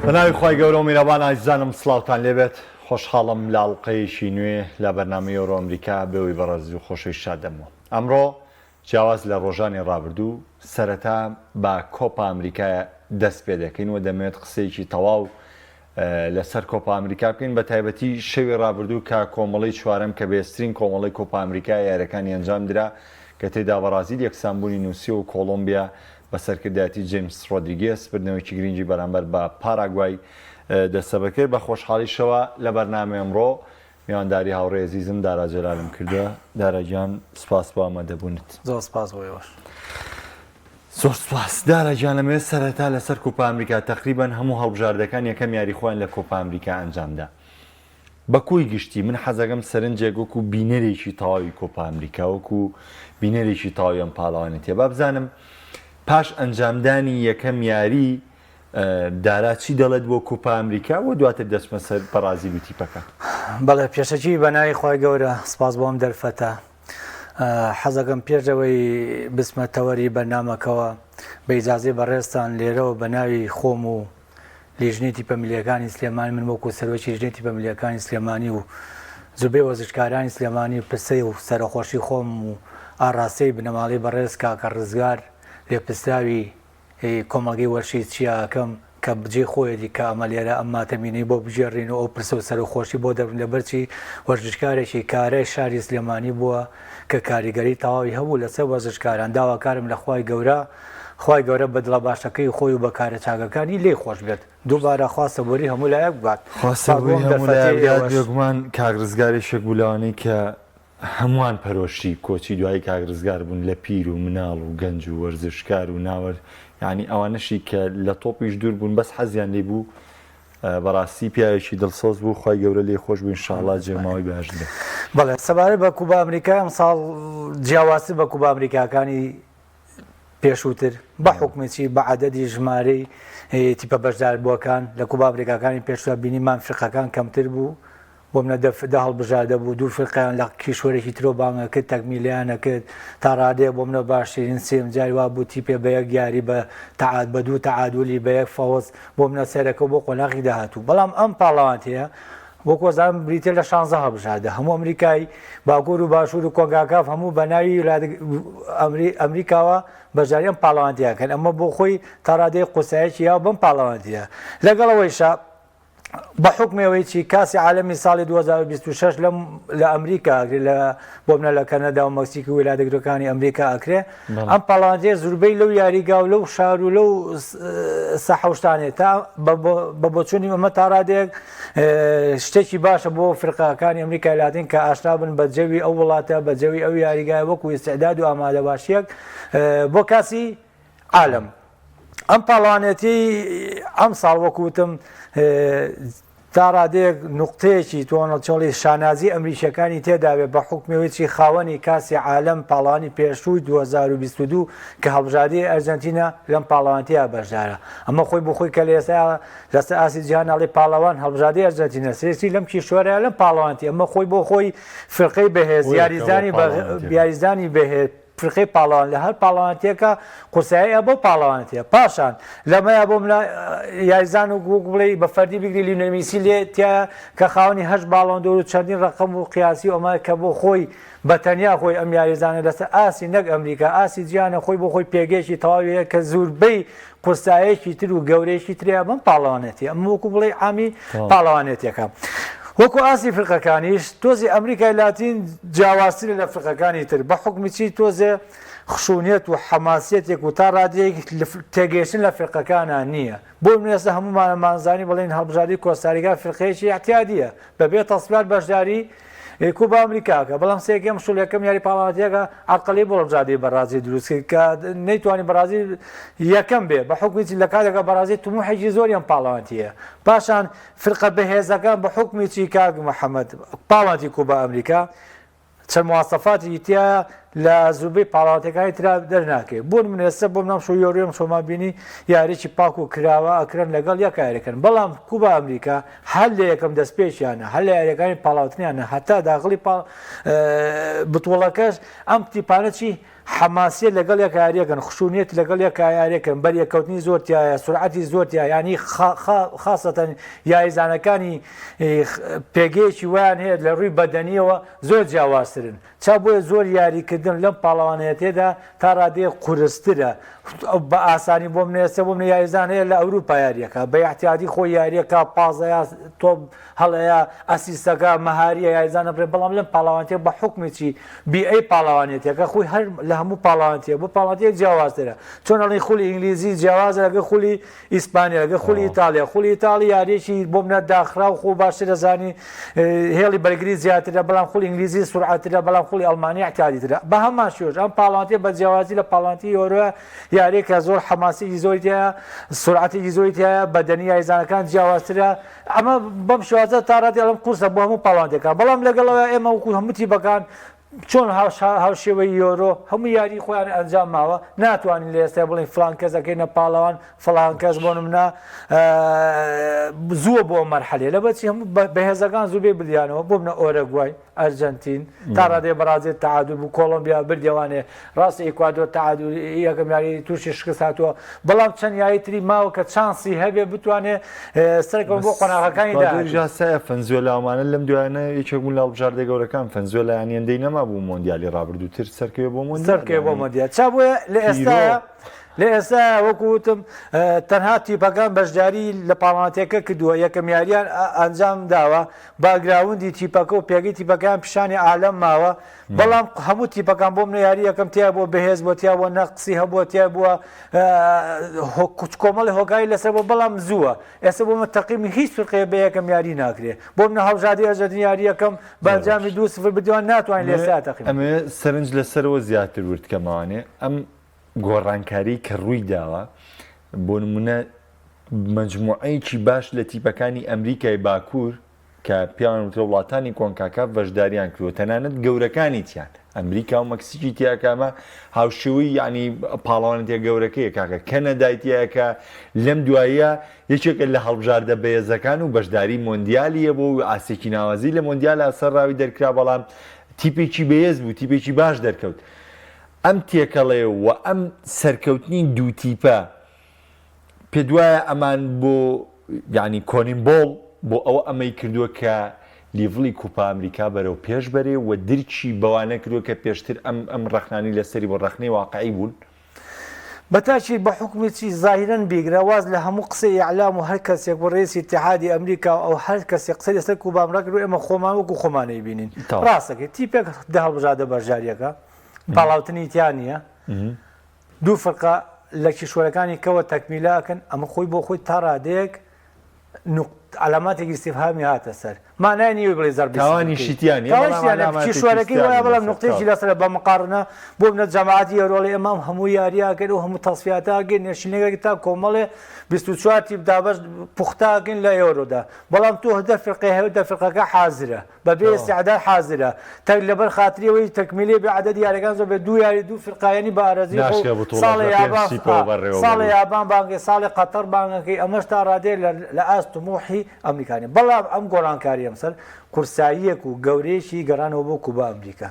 بەناوی خوای گەورە و میرەبان ئازیزانم سڵاوتان لێبێت خۆشحاڵم لە ئەڵقەیەکی نوێ لە بەرنامەی یۆرۆ ئەمریکا بێوەی بەڕێز و خۆشەویست شاد دەبمەوە ئەمڕۆ جیاواز لە ڕۆژانی ڕابردوو سەرەتا بە کۆپا ئەمریکا دەست پێ دەکەین و دەمەوێت قسەیەکی تەواو لەسەر کۆپا ئەمریکا بکەین بە تایبەتی شەوی ڕابردوو کە کۆمەڵەی چوارەم کە بەهێزترین کۆمەڵەی کۆپا ئەمریکا یاریەکانی ئەنجام درا کە تێدا بەڕازیل یەکسانبوونی نووسیوە و کۆڵۆمبیا بە سەرکردایەتی جەیمس ڕۆدریگێس بردنەوەیەکی گرنگی بەرامبەر بە پاراگوای دەستەبەر کرد. بە خۆشحاڵیشەوە لە بەرنامەی ئەمڕۆ میوانداری هاوڕێی ئەزیزم دارا جەلالم کردووە. دارا گیان سپاس بۆ ئامادەبوونت. زۆر سپاس بۆ ئێوەش. زۆر سپاس. دارا گیان ئەمەوێت سەرەتا لەسەر کوپا ئەمریکا تەقریبەن هەموو هەڵبژاردەکان یەکەم یاری خۆیان لە کۆپا ئەمریکا ئەنجامدا. بە کۆی گشتی من حەزەکەم سەرنجێک وەکو بینەرێکی تەواوی کۆپا ئەمریکا وەکو بینەرێکی تەواوی ئەم پاڵەوانێتیە با بزانم پاش ئەنجامدانی یەکەم یاری دارا چی دەڵێت بۆ کوپا ئەمریکا و دواتر دەچمە سەر بەڕازیل و تیپەکە. بەڵێ پێشەکی بە ناوی خوای گەورە سپاس بۆ ئەم دەرفەتە حەزەکەم پێش ئەوەی بچمە تەوەری بەرنامەکەوە بە ئیجازەی بەڕێزتان لێرەوە بە ناوی خۆم و لیژنەی تیپە ملیەکانی سلێمانی من وەکو سەرۆکی لیژنەی تیپە ملیەکانی سلێمانی و زوربەی وەرزشکارانی سلێمانی پرسەی و سەرەخۆشی خۆم و ئاڕاستەی بنەماڵەی بەڕێز کاکە ڕزگار لێپرسراوی کۆمەڵگەی وەرشی چیا ئەکەم کە جێی خۆیەتی کە ئەمە لێرە ئەم ماتەمینەی بۆ بگێڕین و ئەو پرسە و سەرەخۆشی بۆ دەربڕین لەبەرچی وەرزشکارێکی کارای شاری سلێمانی بووە کە کاریگەری تەواوی هەبوو لەسەر وەرزشکاران داواکارم لە خوای گەورە خوای گەورە بە دڵە باشەکەی خۆی و بە کارە چاکەکانی لێی خۆش بێت دووبارە خوا سەبوری هەموو لایەک بکات. خوا سەبوری هەموو لایەک بکات بێگومان کاک ڕزگار یەکێک بوو لەوانەی کە هەمووان پەرۆشی کۆچی دوایی کاک ڕزگار بوون لە پیر و مناڵ و گەنج و وەرزشکار و ناوەر یانی ئەوانەشی کە لە تۆپیش دوور بوون بەس حەزیان لێی بوو بەڕاستی پیاوێکی دڵسۆز بوو خوای گەورە لێی خۆش بوو انشاءاللە جێماوەی بەهەشت بێت. بەڵێ سەبارەت بە کوبا ئەمریکا ئەمساڵ جیاوازتر بە کوبا ئەمریکاکانی پێشووتر بە حوکمی چی بە عەدەدی ژمارەی تیپە بەشداربووەکان لە کوبا ئەمریکاکانی پێشوە بینیمان فرقەکان کەمتر بوو بۆ منە دە دە هەڵبژاردە بوو دوو فرقیان لە کیشوەرێکی ترۆ بانگە کرد تەکمیلیان نەکرد تا ڕادەیە بۆ منە باشترین سێم جاری وا بوو تیپێ بە یەک یاری بە تەعاد بە دوو تەعادولی بە یەک فەوز بۆ منە سەرەکە بۆ قۆناغی داهاتوو بەڵام ئەم پاڵەوانتیە وەک وەزانم بریتیە لە شانزە هەڵبژاردە هەموو ئەمریکای باکوور و باشوور و کۆنکاکاف هەموو بە ناوی ئەمریکاوە بەشداری ئەم پاڵەوانتیە کەن ئەمە بۆ خۆی تا ڕادەیەک قورسایەکی یاوە بەم پاڵەوانتیە لەگەڵ ئەوەیشا بە حوکمی ئەوەی چی کاسی عالەمی ساڵی 2026 لەم لە ئەمریکا ئەکرێ لە بۆ منە لە کەنەدا و مەکسیک و ویلایەتە یەکگرتووەکانی ئەمریکا ئەکرێ ئەم پاڵەوانێتیە زوربەی لەو یاریگا و لەو شار و لەو ساحە و شتانەیە تا بە بۆچوونی ئەمە تا ڕادەیەک شتێکی باشە بۆ فرقەکانی ئەمریکای لاتین کە ئاشنا بن بە جەوی ئەو وڵاتە بە جەوی ئەو یاریگای وەکو ئیستعداد و ئامادەباشیەک بۆ کاسی عالم ئەم پاڵەوانێتی ئەم ساڵ وەکو وتم تا ڕادەیەک نوقتەیەکی تۆنەڵچۆڵی شانازی ئەمریکیەکانی تێدابێ بە حوکمی ئەوەی چی خاوەنی کاسی عالەم پاڵەوانی پێشووی 2022 کە هەڵبژاردەی ئەرجەنتینە لەم پاڵەوانتیە بەشدارە ئەمە خۆی بۆ خۆی کە لە ئێستا لەسەر ئاستی جیهان ئەڵێ پاڵەوان هەڵبژاردەی ئەرجەنتینە سێسی لەم کیشوەرە لەم پاڵەوانتی ئەمە خۆی بۆ خۆی فرقەی بەهێز یاریزانی یاریزانی بەهێز فرقەی پاڵەوان لە هەر پاڵەوانێتیەکە قورساییە بەو پاڵەوانێتیە پاشان لەمەیا بۆ منە یاریزان و وەک بڵێ بە فەردی بگری لیۆنێل میسی لێ تایە کە خاوەنی هەشت باڵۆن دۆر و چەندین ڕەقەم و قیاسی و ئەمە کە بۆ خۆی بە تەنیا خۆی ئەم یاریزانە لەسەر ئاستی نەک ئەمریکا ئاستی جیهانە خۆی بۆ خۆی پێگەیەکی تەواوی هەیە کە زوربەی قورسایەکی تر و گەورەیەکی ترە بەم پاڵەوانێتی ئەم وەکو بڵێ عامی پاڵەوانێتیەکە. وەکو ئاستی فرقەکانیش تۆزی ئەمریکای لاتین جیاوازترە لە فرقەکانی تر بە حوکمی چی تۆزێ خشونیەت و حەماسیەتێک و تا ڕادەیەک تێگەیشتن لە فرقەکانا نییە بۆ من ئێستا هەموومانمان زانی بڵێن هەڵبژاردەی کۆستاریکا فرقەیەکی ئیعتیادیە بەبێ تەسفیات بەشداری کوبا ئەمریکاکە بەڵام سێکەم شول یەکەم یاری پاڵاوتیەکە عەرقەلی بۆ هەڵبژاردەی بەڕازیل دروست کرد کە نەیتوانی بەڕازیل یەکەم بێ بە حوکمی چی لە کاتێکا بەڕازیل تموحێکی زۆری ئەم پاڵەوانتیە پاشان فرقە بەهێزەکان بە حوکمی چی کاک محەمەد پاڵەوانتی کوبا ئەمریکا چەند مواسەفاتێکی تیایە. لە زوربەی پاڵاوتەکانی ترا دەرناکەوێت بۆ نمونە ئێستا بۆ منام شۆ یۆرۆ ئەم شۆمان بینی یاریی پاک و کراوە ئەکرن لەگەڵ یەک یاریەکەن بەڵام کوبا ئەمریکا هەر لە یەکەم دەستپێکیانە هەر لە یاریەکانی پاڵاوتنیانە هەتا داخڵی پاڵ بتوڵەکەش ئەم تیپانە چی حەماسیە لەگەڵ یەک یاریەکەن خشونیەت لەگەڵ یەک یاریەکەن بەریەکەوتنی زۆر تایە سرعەتی زۆر تایە ینی خاصەتەن یاریزانەکانی پێگەیەکی وایان هەیە لە ڕووی بەدەنیەوە زۆر جیاوازترن چا بۆیە زۆر یاریکردن لەم پاڵەوانێتیەدا تا ڕادەیەک قورسترە بە ئاسانی بۆ منە ئێستا بۆ منە یاریزان هەیە لە ئەوروپا یاریەکە بە ئیعتیادی خۆی یاریەکە پازەیە تۆپ هەڵەیە ئەسیستەکە مەهاریە یاریزانە بڕێ بەڵام لەم پاڵەوانێتیە بە حوکمی چی بیئەی پاڵەوانێتیەکە خۆی هەر لە هەموو پاڵەوانێتیە بۆ پاڵەوانێتیەک جیاوازترە چۆن ئەڵێن خولی ئینگلیزی جیاوازە لەگەڵ خولی ئیسپانیا لەگەڵ خولی ئیتاڵیا خولی ئیتاڵی یاریەکی بۆ منە داخراو خۆ باشتر دەزانی هێڵی بەرگری زیاترە بەڵام خولی ئینگلیزی سرعەترە بەڵام خولی ئەڵمانی اعتیادی ترە بە هەمان شێوەش ئەم پاڵەوانێتیە بە جیاوازی لە پاڵەوانێتی یۆرۆ یاریەکە زۆر حەماسێکی زۆری تیایە سرعەتێکی زۆری تیایە بەدەنی یاریزانەکان جیاوازترە ئەمە بەم شێوازە تا ڕادەیەک ئەڵێم قورسە بۆ هەموو پاڵەوانێتیەکان بەڵام لەگەڵەوە ئێمە وەکو هەموو تیپەکان چۆن هاوشێوەی یۆرۆ هەموو یاری خۆیان ئەنجام ماوە ناتوانین لە ئێستا بڵین فلان کەس ئەکەینە پاڵەوان فلان کەس بۆ نمونە زووە بۆ مەرحەلێ لەبەرچی هەموو بەهێزەکان زوو بێ بلیانەوە بۆ منە ئۆرەگوای ئەرجەنتین تا ڕادەیە بەڕازیل تەعادول بوو کۆڵۆمبیا بردیەوانێ ڕاستە ئیکوادۆر تەعادول یەکەم یاری تووشی شکست هاتووە بەڵام چەند یاری تری ماوە کە چانسی هەبێ بتوانێ سەرکەون بۆ قۆناغەکانی ئیکوادۆریش داهاتوو. ئاسایە فەنزوێلا ئەمانە لەم دوایانە یەکێک بوون لە هەڵبژاردە گەورەکان فەنزوێلا یان هێندەی نەمابوو مۆندیالی ڕابردوو تر سەرکەوێ بۆ مۆندیال سەرکەوێ بۆ یانی مۆندیال چا بۆیە لە پیرۆ ئێستایا لە ئێستایا وەکو وتم تەنها تیپەکان بەشداری لە پاڵەوانێتیەکە کردووە یەکەم یاریان ئەنجام داوە باکگراوندی تیپەکە و پێگەی تیپەکەیان پیشانی عالەم ماوە، بەڵام هەموو تیپەکان بۆ منە یاری یەکەم تیا بووە بەهێز بووە تیا بووە نەقسی هەبووە تیا بووە کۆمەڵی هۆکاری لەسەر بووە بەڵام زووە ئێستا بۆ من تەقیمی هیچ فرقەیە بە یەکەم یاری ناکرێ بۆ منە هەڵبژاردەی ئەرجەنتین یاری یەکەم بە زۆر ئەنجامی باش 2-0 بردیوان ناتوانین لە ئەمەوێ ئێستا تەقیم ئەمەوێ سەرنج لەسەرەوە زیاتر ورد کەمەوانێ ئەم گۆڕانکاری کە ڕووی داوە بۆ نمونە مەجموعەیەکی باش لە تیپەکانی ئەمریکای باکوور کە پێیان وترێ وڵاتانی کۆنکاکاف بەشداریان کردووە تەنانەت گەورەکانی تیان ئەمریکا و مەکسیکی تیا کە ئەمە هاوشێوەی یعنی پاڵەوانێتیە گەورەکەیە کاکە کەنەدای تیایە کە لەم دواییە یەکێکە لە هەڵبژاردە بەهێزەکان و بەشداری مۆندیالی هەبوو و ئاستێکی ناوازی لە مۆندیالا سەر ڕاوی دەرکرا بەڵام تیپێکی بەهێز بوو تیپێکی باش دەرکەوت ئەم تێکەڵێ و ئەم سەرکەوتنی دوو تیپە پێتوایە ئەمان بۆ یانی کۆنیمبۆڵ بۆ ئەوە ئەمەی کردووە کە level ی کوپا ئەمریکا بەرەو پێش بەرێ و درکی بەوانە کردووە کە پێشتر ئەم ئەم ڕەخنانەی لەسەری بوون ڕەخنەی واقعی بوون؟ بە تاکید بە حوکمی چی زاهیرەن بیگرە واز لە هەموو قسەی ئیعلام و هەر کەسێک و ڕئیسی ئیتیحادی ئەمریکا و ئەو هەر کەسێک قسەی لەسەر کوبا ئەمرا کردووە ئێمە خۆمان وەکو خۆمان ئەیبینین تەواو. ڕاستەکەی تیپێک دە هەڵبژاردە بەشداریەکە پاڵاوتنی تیا نییە دوو فرقە لە کیشوەرەکانی کەوە تەکمیلە ئەکەن، ئەمە خۆی بۆ خۆی تا ڕادەیەک عەلاماتێکی ئیستیفهامی هاتە سەر. مانای نییە بڵێی زەربەی سفر تاوانیشی بکەی. تیا نییە، بەڵام تاوانیشی تیا نییە، عەلاماتێکی کیشوەرەکەی وایە ئیستیفهامی بەڵام لەسەر. نوقتەیەکی تەواو. لەسەرە بە مقارنە بۆ منە جەماعەتی ئێرۆڵی ئێمە ئەم هەموو یارییە ئەکەین ئەو هەموو تەسفیاتە ئەکەین نێشینەکە تا کۆمەڵێ 24 تیپ دابەش پوختە ئەکەین لە یۆرۆدا بەڵام تۆ دە فرقەی هەیە و دە فرقەکە حازرە. بە بێ ئیستعداد حازرە تەک لەبەر خاتری ئەوەی تەکمیلەی بێ عەدەدی یاریەکان زۆر بێ دوو یاری دوو فرقە یانی بە ئارەزوی خۆ ناشکرێ بتوڵەش ساڵێ لە پێنج یابان تیپەوە بەڕێوە ساڵێ بەری. یابان بانگەکەی ساڵێ قەتەر بانگەکەی ئەمەش تا ڕادەیەک لە لە ئاست تموحی ئەمریکا نیە بەڵام ئەم گۆڕانکاریە ئەمسەر قورساییەک و گەورەیەکی گەڕانەوە بۆ کوبا ئەمریکا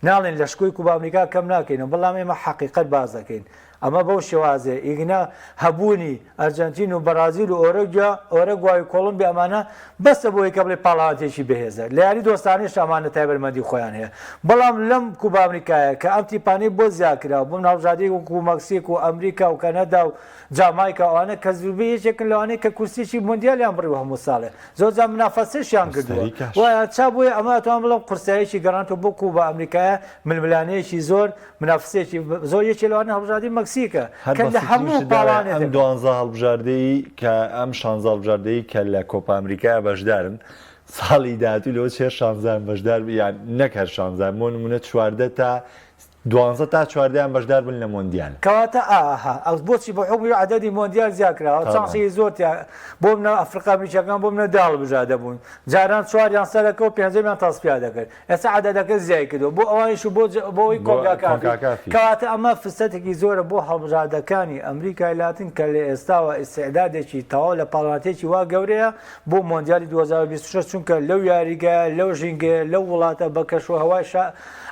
ناڵێن لە شکۆی کوبا ئەمریکا کەم ناکەینەوە، بەڵام ئێمە حەقیقەت باس دەکەین. ئەمە بەو شێوازەیە. ئیگنا هەبوونی ئەرجەنتین و بەرازیل و ئۆرۆگیا، ئۆرەگوای و کۆڵۆمبیا ئەمانە بەسە بۆ ئەوەی کە بڵێی پاڵەوانێتییەکی بەهێزە. لە یاری دۆستانەیش ئەمانە تایبەتمەندی خۆیان هەیە. بەڵام لەم کوبا ئەمریکایە کە ئەم تیپانەی بۆ زیاد کرا و بوون هەڵبژاردەی وەکوو مەکسیک و ئەمریکا و کەنەدا و جامایکا و ئەوانە کە زوربەی یەکێکن لەوانەی کە کورسیی مۆندیالیان بڕیوە هەموو ساڵێ. زۆر جار منافەسەشیان کردووە کۆستاریکاش. وایە چا بۆیە ئەمە ئەتوانم بڵێم قورساییەکی گەڕانتەوە بۆ کوبا ئەمریکایە ململانێیەکی زۆر منافسەیەکی زۆر یەکێ لەوانە هەڵبژاردەی مەکسیکە هەر کە لە بەسیترین هەموو شت داوایە ئەم پاڵانێتەکە. دوانزە هەڵبژاردەی کە ئەم شانزە هەڵبژاردەی کە لە کۆپا ئەمریکایا بەشدارن ساڵی داهاتوو لەوە چێ شانزەیان بەشدار بن یان نەک هەر شانزە بۆ نموونە 14 تا دوانزە تا چواردەیان بەشدار بن لە مۆندیال. کەواتە ئاها ئەو بۆچی بە حوکمی عەدەدی مۆندیال زیاد کراوە تابعا. چانسێکی زۆر تیا. بۆ منە ئەفریقا ئەمریکیەکان بۆ منە دە هەڵبژاردە بوون جاران چواریان سەرەکە و پێنجەمیان تەسفیا دەکرد ئێستا عەدەدەکە زیای کردووە بۆ ئەوانیش و بۆ بۆ ئەوەی بۆ کۆنکاکافی کۆنکاکافی. کەواتە ئەمە فرسەتێکی زۆرە بۆ هەڵبژاردەکانی ئەمریکای لاتین کە لە ئێستاوە ئیستعدادێکی تەواو لە پاڵەوانێتیەکی وا گەورەیە بۆ مۆندیالی 2026 چونکە لەو یاریگایە لەو ژینگەیە لەو وڵاتە بە کەش و هەوای شا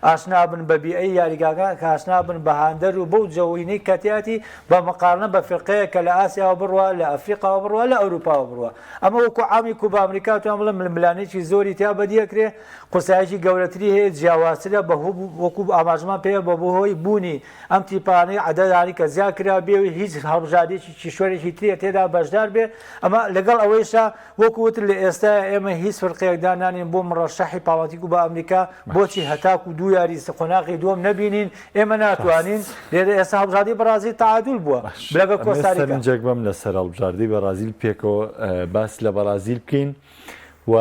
ئاشنا بن بە بیئەی یاریگاکان کە ئاشنا بن بە هاندەر و بەو جەوینەی کە تیاتی بە مقارنە بە فیرقەیەک کە لە ئاسیاوە بڕوا لە ئەفریقاوە بڕوا لە ئەوروپاوە بڕوا ئەمە وەکو عامی کوبا ئەمریکا توان بڵێم ململانێکی زۆری تیا بەدی ئەکرێ قورسایەکی گەورەتری هەیە جیاوازترە بە وەکو ئاماژەمان پێیە بە بەهۆی بوونی ئەم تیپانەی عەدەدانی کە زیاد کرا بێ و هیچ هەڵبژاردێکی کیشوەرێکی ترە تێدا بەشدار بێ ئەمە لەگەڵ ئەوەیشا وەکو وتت لە ئێستایا ئێمە هیچ فرقەیەک دانانین بۆ مڕەشەحی پاڵەوانێتی کوبا ئەمریکا بۆچی هەتاکو دوو یاری قۆناغی دووەم نەبینین ئێمە ناتوانین لێرە ئێستا هەڵبژاردەی بەڕازیل تەعادول بووە باش لەگەڵ ئەمەوێت کۆستاریکا. سەرنجێک بەم لەسەر هەڵبژاردەی بەڕازیل پێکەوە باس لە بەڕازیل بکەین و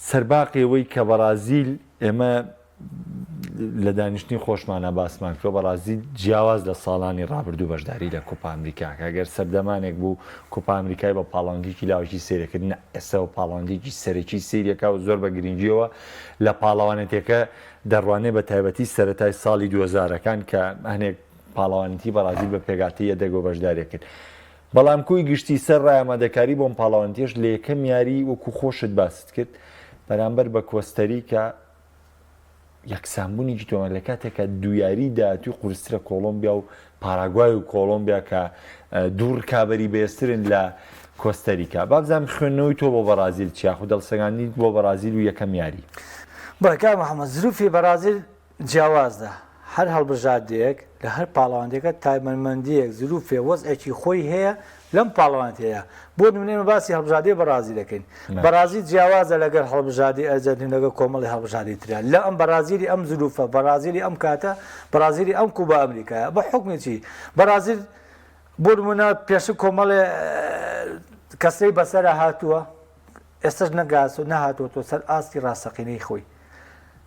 سەرباقی ئەوەی کە بەڕازیل ئێمە لە دانیشتنی خۆشمانا باسمان کردوە بەڕازیل جیاواز لە ساڵانی ڕابردوو بەشداری لە کوپا ئەمریکا کە گەر سەردەمانێک بوو کوپا ئەمریکای بە پاڵەوانێتیەکی لاوەکی سەیرەکرد نە ئێستا بە پاڵەوانێتیەکی سەرەکی سەیرەکا و زۆر بە گرنگیەوە لە پاڵەوانێتیەکە دەڕوانێ بە تایبەتی سەرەتای ساڵی دووەزارەکان کە هەنێک پاڵەوانێتی بەڕازیل بە پێکهاتەی یەدەگەوە بەشداری کرد بەڵام کۆی گشتی سەر ڕای ئامادەکاری بۆم پاڵەوانێتیەش لە یەکەم یاری وەکو خۆشت باست کرد بەرامبەر بە کۆستەریکا یەکسانبوونێکی تۆمار لە کاتێکا دوو یاری داهاتووی قورسترە کۆڵۆمبیا و پاراگوای و کۆڵۆمبیا کە دوو ڕکابەری بەهێزترن لە کۆستەریکا. با بزانم خوێندنەوەی تۆ بۆ بەڕازیل چیە یاخود هەڵسەنگاندنیت بۆ بەڕازیل و یەکەم یاری؟ بەڵێ کاک محەمەد زروفی بەڕازیل جیاوازە هەر هەڵبژاردەیەک لە هەر پاڵەوانێتیەکە تایبەتمەندییەک زروفێ وەزعێکی خۆی هەیە لەم پاڵەوانێتیەیە بۆ نمونە ئێمە باسی هەڵبژاردەی بەڕازیل دەکەین بەڕازیل جیاوازە لەگەڵ هەڵبژاردەی ئەرجەنتین لەگەڵ کۆمەڵی هەڵبژاردەی ترە لە ئەم بەڕازیلی ئەم زروفە بەڕازیلی ئەم کاتە بەڕازیلی ئەم کوبا ئەمریکایە بە حوکمی چی بەڕازیل بۆ نمونە پێشتر کۆمەڵێ کەسەی بەسەرا هاتووە ئێستەش نەهاتووەتەوە سەر ئاستی ڕاستەقینەی خۆی.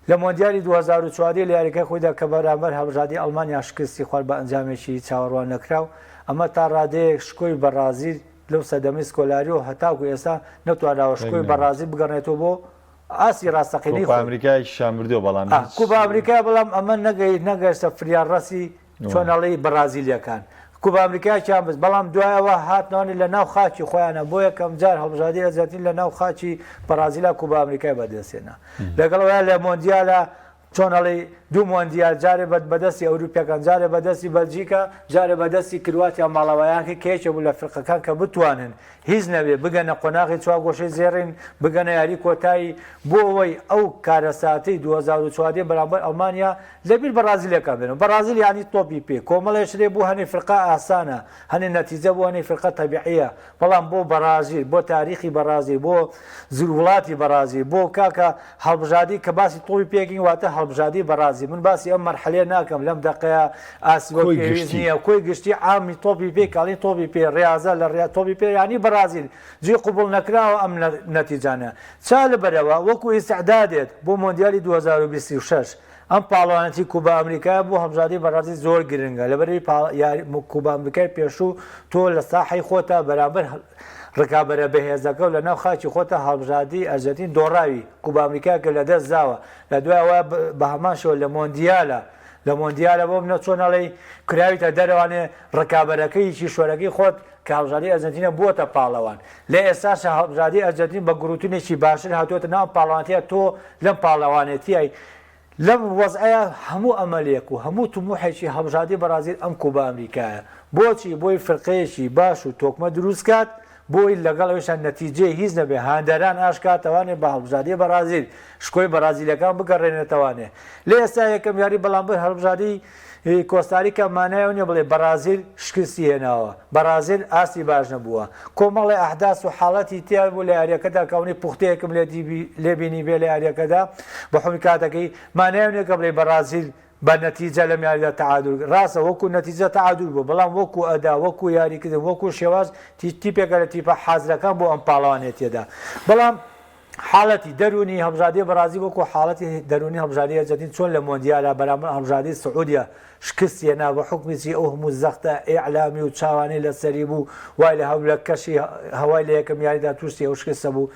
لە مۆندیالی 2014 لە یاریگای خۆیدا کە بەرامبەر هەڵبژاردەی ئەڵمانیا شکستی خوارد بە ئەنجامێکی چاوەڕوان نەکراو، ئەمە تا ڕادەیەک شکۆی بەڕازیل لەو سەردەمەی سکۆلاری و هەتاکو ئێستا نەتوانراوە شکۆی بەڕازیل بگەڕێنێتەوە بۆ ئاستی ڕاستەقینەی کۆپا خۆی. ئەمریکایەکیشیان بردووە بەڵام هیچ. کوپا ئەمریکا بەڵام ئەمە نەگەیشتە فریاڕەسی چۆن ئەڵێی بەڕازیلیەکان کوپا ئەمریکایەکیان برد بەڵام دوای ئەوە هاتنەوە لە ناو خاکی خۆیانە بۆ یەکەم جار هەڵبژاردەی ئەرجەنتین لە ناو خاکی بەڕازیلا کوپا ئەمریکای بەدەستهێنا لەگەڵ ئەوەیا لە مۆندیالە چۆن ئەڵێی دوو مۆندیال جارێ بە بەدەستی ئەوروپیەکان جارێ بەدەستی بەلجیکا جارێ بەدەستی کرواتیا ماڵاوایان کرد کە یەکێ بوو لە فرقەکان کە بتوانن هیچ نەبێ بگەنە قۆناغی چوارگۆشەی زێڕین بگەنە یاری کۆتایی بۆ ئەوەی ئەو کارەساتەی 2014 بەرامبەر ئەڵمانیا لەبیر بەڕازیلەکان بێنەوە بەڕازیل یانی تۆپی پێ کۆمەڵێ شتێ بۆ هەنێ فرقە ئاسانە هەنێ نەتیجە بۆ هەنێ فرقە تەبیعیە بەڵام بۆ بەڕازیل بۆ تاریخی بەڕازیل بۆ زور وڵاتی بەڕازیل بۆ کاکە هەڵبژاردی کە باسی تۆپی پێکین واتە هەڵبژاردی بەڕازیل من باسی ئەم مەرحەلەیە ناکەم لەم دەقەیە ئاسی وەک کۆی پێویست گشتی. نییە کۆی گشتی عامی تۆپی پێ کاڵین تۆپی پێ ڕیازە لە ڕیا تۆپی پێ یانی بەڕازیل جێی قبوڵ نەکراوە ئەم نەتیجانە چا لەبەرئەوە وەکو ئیستعدادێت بۆ مۆندیالی 2026 ئەم پاڵەوانێتی کوبا ئەمریکایە بۆ هەڵبژاردەی بەڕازیل زۆر گرنگە لەبەرئەوەی یاری کوبا ئەمریکای پێشوو تۆ لە ساحەی خۆتا بەرامبەر ڕکابەرە بەهێزەکە و لەناو خاکی خۆتا هەڵبژاردەی ئەرجەنتین دۆڕاوی کوبا ئەمریکا کە لەدەست داوە لە دوای ئەوە بە هەمان شێوە لە مۆندیالە لە مۆندیالە بۆ منە چۆن ئەڵێی کراویتە دەرەوانێ ڕکابەرەکەی کیشوەرەکەی خۆت کە هەڵبژاردەی ئەرجەنتینە بووەتە پاڵەوان لە ئێستاشا هەڵبژاردەی ئەرجەنتین بە گڕوتنێکی باشتر هاتووەتە ناو پاڵەوانێتیە تۆ لەم پاڵەوانێتیای لەم وەزعەیا هەموو ئەمەلێک و هەموو تموحێکی هەڵبژاردەی بەڕازیل ئەم کوبا ئەمریکایە بۆچی بۆی فرقەیەکی باش و تۆکمە دروست کات بۆی لەگەڵ ئەویشا نەتیجەی هیچ نەبێ هاندەران ئاشکاتەوانێ بە هەڵبژاردەی بەڕازیل شکۆی بەڕازیلەکان بگەڕێنێتەوانێ لە ئێستا یەکەم یاری بەڵامبەر هەڵبژاردەی کۆستاریکا مانای ئەوە نیە بڵێ بەڕازیل شکستی هێناوە، بەڕازیل ئاستی باش نەبووە، کۆمەڵێ ئەحداس و حاڵەتی تیا بوو لە یارییەکەدا کە ئەونەی پوختەیەکم لێ بینیبێ لە یارییەکەدا بە حوکمی کاتەکەی، مانای ئەوە نیە کە بڵێی بەڕازیل بە نەتیجە لەم یاریدا تەعادول ڕاستە وەکو نەتیجە تەعادول بوو، بەڵام وەکو ئەدا، وەکو یاریکردن، وەکو شێواز تیپێکە لە تیپە حازرەکان بۆ ئەم پاڵەوانێتیەدا، بەڵام. حاڵەتی دەروونی هەڵبژاردەی بەڕازیل وەکو حاڵەتی دەروونی هەڵبژاردەی ئەرجەنتین چۆن لە مۆندیالا بەرامبەر هەڵبژاردەی سعودیە شکستی هێنا بە حوکمی چی ئەو هەموو زەختە ئیعلامی و چاوانەی لەسەری بوو وای لە هەولە کەشی هەوای لە یەکەم یاریدا تووشی ئەو شکستە بوو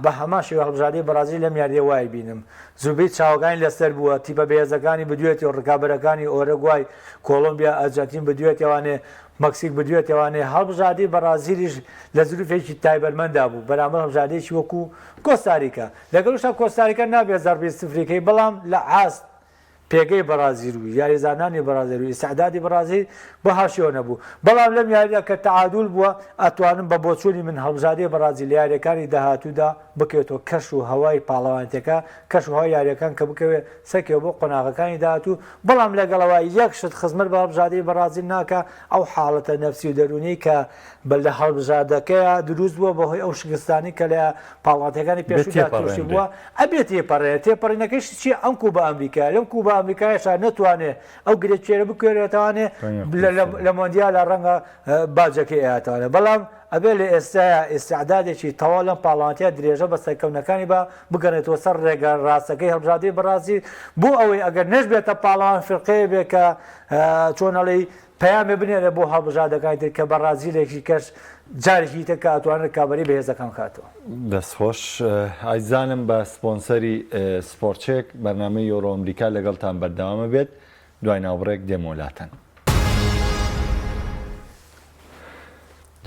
بە هەمان شێوە هەڵبژاردەی بەڕازیل لەم یارییە وای بینم زۆربەی چاوەکانی لەسەر بووە تیپە بەهێزەکانی بدوێتی و ڕکابەرەکانی ئۆرەگوای کۆڵۆمبیا ئەرجەنتین بدوێتەوانێ مەکسیک بدوێتەوانێ هەڵبژاردەی بەڕازیلیش لە زروفێکی تایبەتمەندا بوو بەرامبەر هەڵبژاردەیەکی وەکو کۆستاریکا لەگەڵیشا کۆستاریکا نابێت زەڕبی سفریکەی بەڵام لە ئاست پێگەی بەڕازیل و یاریزانانی بەڕازیل و ئیستعدادی بەڕازیل بە هاوشێوە نەبوو، بەڵام لەم یاریدا کە تەعادول بووە ئەتوانم بە بۆچوونی من هەڵبژاردەی بەڕازیل لە یارییەکانی داهاتوودا بکەوێتەوە کەش و هەوای پاڵەوانێتیەکە کەش و هەوای یارییەکان کە بکەوێت سەرکەوێت بۆ قۆناغەکانی داهاتوو بەڵام لەگەڵەوە یەک شت خزمەت بە هەڵبژاردەی بەڕازیل ناکا ئەو حاڵەتە نەفسی و دەروونیەی کە بە لە هەڵبژاردەکەیا دروست بووە بەهۆی ئەو شکستانەی کە لە پاڵاوتەکانی بێ پێشوودا تووشی تێپەڕێنرێ. بووە ئەبێ تێپەڕێنێ تێپەڕینەکەیشی چییە ئەم کوبا ئەمریکایە لەم کوبا ئەمریکایەشا نەتوانێ ئەو گرێ کوێرە بکوێرێتەوانێ ڕەنگە لە لە قورستر بێ. لە مۆندیالا ڕەنگە باجەکەی ئەیاتەوانێ بەڵام ئەبێ لە ئێستایا ئیستعدادێکی تەواو لەم پاڵاوتە درێژە بە سەرکەونەکانی با بگەڕێتەوە سەر ڕێگە ڕاستەکەی هەڵبژاردەی بەڕازیل بۆ ئەوەی ئەگەر نەشبێتە پاڵەوان فیرقەیە بێ کە چۆن ئەڵێی پەیامێ بنێرە بۆ هەڵبژاردەکانی تر کە بەڕازیلێکی کەش جارێکی تر کە ئەتوانن رکابەری بەهێزەکان بکاتەوە. دەست خۆش ئایزانم بە سپۆنسەری سپۆرتچێک بەرنامەی یۆرۆ ئەمریکا لەگەڵتان بەردەوامە بێت دوای ناوبڕێک دێمەوە لاتان.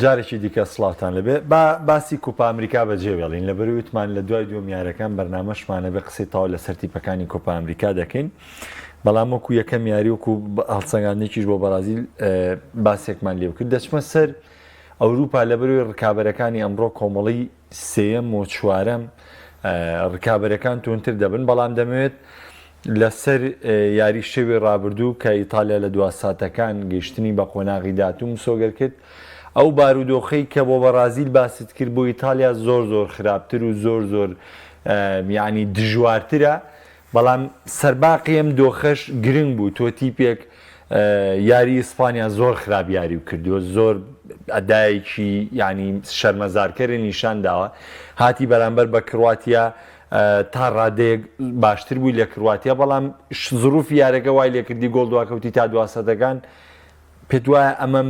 جارێکی دیکە سڵاوتان لێبێ با باسی کوپا ئەمریکا بەجێ بێڵین لەبەر وتمان لە دوای دووەم یارەکان بەرنامەشمانە بێ قسەی تەواو لەسەر تیپەکانی کۆپا ئەمریکا دەکەین بەڵام وەکو یەکەم یاری وەکو هەڵسەنگاندنێکیش بۆ بەرازیل باسێکمان لێ کرد دەچمە سەر ئەوروپا لەبەروی ڕکابەرەکانی ئەمڕۆ کۆمەڵی سێیەم و چوارەم ڕکابەرەکان توندتر دەبن بەڵام دەمەوێت لەسەر یاری شەوی ڕابردوو کە ئیتالیا لە دوا ساتەکان گەیشتنی بە قۆناغی داهاتوو مسۆگەر کرد، ئەو بارودۆخەی کە بۆ بەڕازیل باست کرد بۆ ئیتالیا زۆر زۆر خراپتر و زۆر زۆر یانی دژوارترە، بەڵام سەرباقی ئەم دۆخەش گرنگ بوو تۆ تیپێک یاری ئیسپانیا زۆر خراپ یاری کردووە زۆر ئەدایەکی یانی شەرمەزارکەری نیشان داوە هاتی بەرامبەر بە کرواتیا تا ڕادەیەک باشتر بووی لە کرواتیا بەڵام زروفی یارەکە وای لێکردی گۆڵ دواکەوتی تا دواسەتەکان پێت وایە ئەمە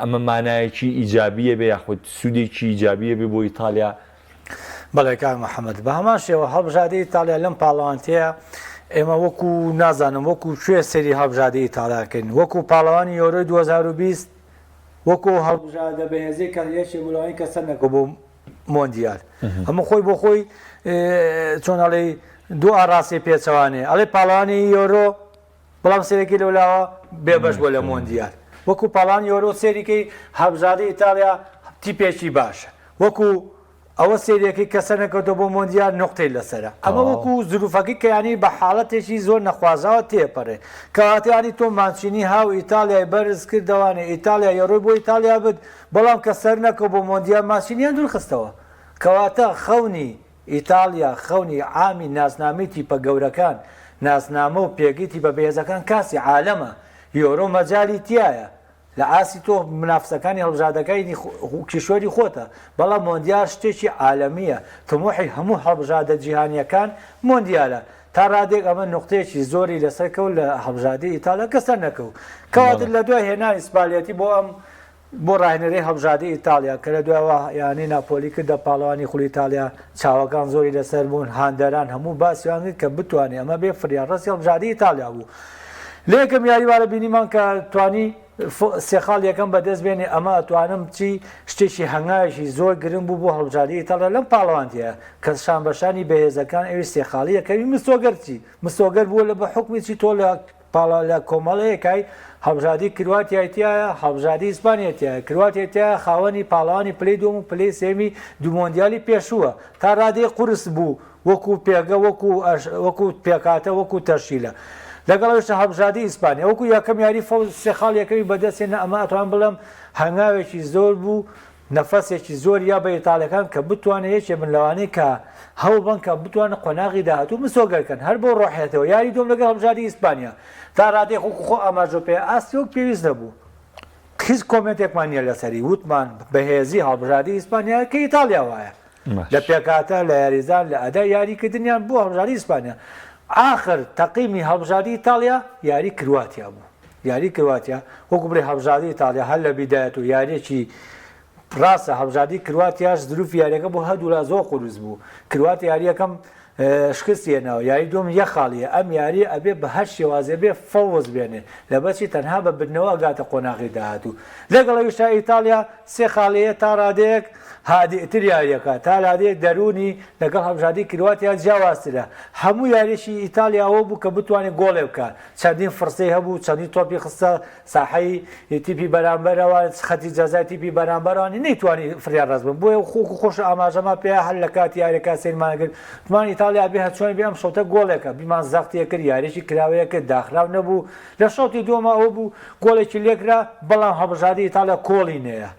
ئەمە مانایەکی ئیجابیە بێ یاخود سوودێکی ئیجابیە بێ بۆ ئیتالیا؟ بەڵێ کاک محەممەد بە هەمان شێوە هەڵبژاردەی ئیتالیا لەم پاڵەوانتەیە ئێمە وەکو نازانم وەکو کوێ سەیری هەڵبژاردەی ئیتالیا کەین وەکو پاڵەوانی یۆرۆی 2020 وەکو هەڵبژاردە بەهێزەی کە یەکێک بوو لەوانەی کە سەرنەکەوت بۆ مۆندیال هەموو خۆی بۆ خۆی چۆن ئەڵێی دوو ئاڕاستەی پێچەوانەیە ئەڵێ پاڵەوانی یۆرۆ بەڵام سێرەکی لەولاوە بێبەش بووە لە مۆندیال وەکو پاڵان یۆرۆ سێریکەی هەڵبژاردەی ئیتاڵیا تیپێکی باشە وەکو ئەوە سێریەکەی کە سەرنەکەوتەوە بۆ مۆندیال نوقتەی لەسەرە ئەمە وەکو زروفەکەی کە یانی بە حاڵەتێکی زۆر نەخوازاوە تێپەڕێ کەواتە یانی تۆ مانچینی هاو ئیتاڵیای بەرز کردەوانێ ئیتاڵیا یۆرۆی بۆ ئیتاڵیا برد بەڵام کە سەرنەکەوت بۆ مۆندیال مانچینیان دوورخستەوە کەواتە خەونی ئیتاڵیا خەونی عامی ناسنامەی تیپە گەورەکان، ناسنامە و پێگەی تیپە بەهێزەکان کاسی عالەمە، یۆرۆ مەجالی تیایە لە ئاستی تۆ منافسەکانی هەڵبژاردەکانی کیشوەری خۆتە، بەڵام مۆندیال شتێکی عالەمییە، تموحی هەموو هەڵبژاردە جیهانییەکان مۆندیالە، تا رادەیەک ئەمە نوقتەیەکی زۆری لەسەر کەوت لە هەڵبژاردەی ئیتاڵیا کە سەرنەکەوت، کەواتە لە دوای هێنانی سپالێتی بۆ ئەم بۆ ڕاهێنەرەی هەڵبژاردەی ئیتاڵیا کە لە دوایەوە یانەی ناپۆلی کردە پاڵەوانی خولی ئیتاڵیا، چاوەکان زۆری لەسەر بوون، هاندەران هەموو باسیان کرد کە بتوانێت ئەمە بێ فریادڕەسی هەڵبژاردەی ئیتاڵیا بوو. لە یەکەم یاری وارە بینیمان کە توانی سێ خاڵ یەکەم بەدەست بێنێ، ئەمە ئەتوانم چی شتێکی هەنگاوێکی زۆر گرنگ بوو بۆ هەڵبژاردەی ئیتاڵیا لەم پاڵەوانتیە کە شانبەشانی بەهێزەکان ئەویش سێ خاڵی یەکەمی مسۆگەر چی مسۆگەر بووە لە بە حوکمی چی تۆ لە پاڵا لە کۆمەڵەیەکای هەڵبژاردەی کرواتیای تیایە، هەڵبژاردەی ئیسپانیای تیایە، کرواتیای تیایە خاوەنی پاڵەوانی پلەی دووەم و پلەی سێیەمی دوو مۆندیالی پێشووە، تا رادەیەک قورس بوو وەکو پێگە وەکو وەکو پێکهاتە وەکو تەشکیلە. لەگەڵ ئەوەشدا هەڵبژاردەی ئیسپانیا وەکو یەکەم یاری فەوز سێ خاڵ یەکەمی بەدەستهێنا ئەمە ئەتوانم بڵێم هەنگاوێکی زۆر بوو نەفەسێکی زۆر یا بە ئیتاڵیەکان کە بتوانن یەکێ بن لەوانەی کە هەوڵ بەن کە بتوانن قۆناغی داهاتوو مسۆگەر کەن هەر بەو ڕۆحیەتەوە یاری دووەم لەگەڵ هەڵبژاردەی ئیسپانیا تا ڕادەیەک وەکو خۆ ئاماژە پێ ئاستی وەک پێویست نەبوو هیچ کۆمێنتێکمان نییە لەسەری وتمان بەهێزی هەڵبژاردەی ئیسپانیا کە ئیتاڵیا وایە لە پێکهاتە لە یاریزان لە ئەدای یاریکردنیان بۆ هەڵبژاردەی ئیسپانیا ئاخر تەقیمی هەڵبژاردەی ئیتاڵیا یاری کرواتیا بوو. یاری کرواتیا وەکو بڵێ هەڵبژاردەی ئیتاڵیا هەر لە بیدایەت و یاریەکی ڕاستە هەڵبژاردەی کرواتیاش زروفی یاریەکە بۆ هەردوولا زۆر قورس بوو کرواتیا یاریەکەم شکستی هێناوە یاری دووەم یەک خاڵیە ئەم یاریە ئەبێ بە هەر شێوازێ بێ فەوز بێنێ لەبەرچی تەنها بە بردنەوە ئەگاتە قۆناغی داهاتوو لەگەڵ ئەویشا ئیتاڵیا سێ خاڵیە تا ڕادەیەک هادئتر یاریەکە تا لادەیەک دەروونی لەگەڵ هەڵبژاردەی کرواتیا جیاوازترە هەموو یاریەکی ئیتاڵیا ئەوە بوو کە بتوانێت گۆڵێ بکات چەندین فرسەی هەبوو، چەندین تۆپی خستە ساحەی تیپی بەرامبەرەوە، خەتی جەزای تیپی بەرامبەرەوە، نەیتوانی فریا ڕاست بن. بۆیە خۆک و خۆش ئاماژەمان پێیا هەر لە کاتی یاریەکە سەیرمان کرد، وتمان ئیتاڵیا بێ هەرچۆن بێ ئەم شەوتە گۆڵێکە، بیمان زەختی کرد، یاریەکی کراوەیە کرد، داخراو نەبوو. لە شەوتی دووەما ئەوە بوو گۆڵێکی لێکرا، بەڵام هەڵبژاردەی ئیتاڵیا کۆڵی نەیا.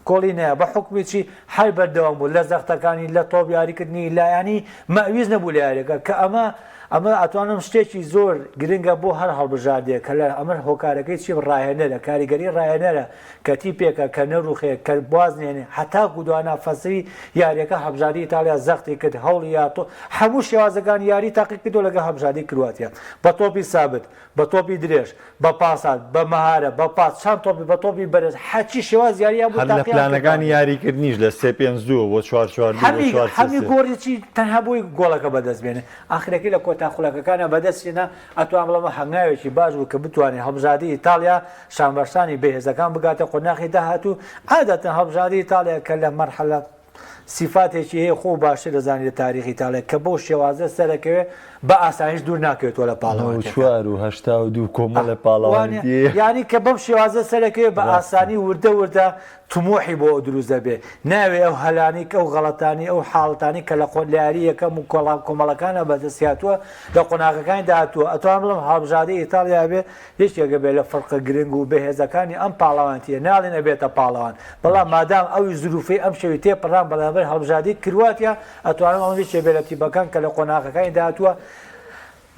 گۆڵی نەیا بە حوکمی چی هەر بەردەوام بوو لە زەختەکانی لە تۆپ یاریکردنی لە یانی مەئویز نەبوو لە یاریەکە کە ئەمە ئەمە ئەتوانم شتێکی زۆر گرنگە بۆ هەر هەڵبژاردەیە کە لە ئەمە هۆکارەکەی چی ڕاهێنەرە کاریگەری ڕاهێنەرە کە تیپێکە کە نەروخێ کە باز نێنێ هەتاکو دوانا فەسری یاریەکە هەڵبژاردەی ئیتاڵیا زەختی کرد هەوڵی یا تۆ هەموو شێوازەکانی یاری تاقی کردو لەگەڵ هەڵبژاردەی کرواتیا بە تۆپی سابت بە تۆپی درێژ، بە پاسات، بە مەهارە، بە پاس، چەند تۆپی بە تۆپی بەرز، هەرچی شێواز یارییان بوو هەر لە تاقییان پلانەکانی کردەوە. یاریکردنیش لە سێ پێنج دووە بۆ چوار چوار دوو بۆ هەمی چوار سێ هەمی سێ. گۆڕی چی تەنها بۆی گۆڵەکە بەدەست بێنێ ئاخرەکەی لە کۆتا خولەکەکانا بەدەست هێنا ئەتوانم بڵێم هەنگاوێکی باش بوو کە بتوانێ هەڵبژاردەی ئیتاڵیا شانبەشانی بەهێزەکان بگاتە قۆناخی داهاتوو عادەتەن هەڵبژاردەی ئیتاڵیا کە لە مەرحەلە سیفاتێکی هەیە خۆو باشتر دەزانی لە تاریخی ئیتاڵیا کە بەو شێوازە سەرەکەوێ بە ئاسانیش دوور ناکەوێتەوە لە پاڵەوانێتیەکە. 94 و 82 کۆمەڵێ پاڵەوانێتی هەیە. یانی کە بەم شێوازە سەرەکەوێ بە ڕاستە. ئاسانی وردە وردە تموحی بۆ دروست دەبێ ناوێ ئەو هەلانەی ئەو غەڵەتانی ئەو حاڵەتانی کە لە قۆ لە یاری یەکەم و کۆڵا کۆمەڵەکانە بەدەستی هاتووە لە قۆناغەکانی داهاتووە ئەتوانم بڵێم هەڵبژاردەی ئیتاڵیا بێ یەکێکە بێ لە فرقە گرنگ و بەهێزەکانی ئەم پاڵەوانتیە ناڵێن ئەبێتە پاڵەوان بەڵام مادام ئەوی زروفەی ئەم شەوی تێپەڕان بەرامبەر هەڵبژاردەی کرواتیا ئەتوانم ئەڵێم یەکێ بێ لە تیپەکان کە لە قۆناغەکانی داهاتووە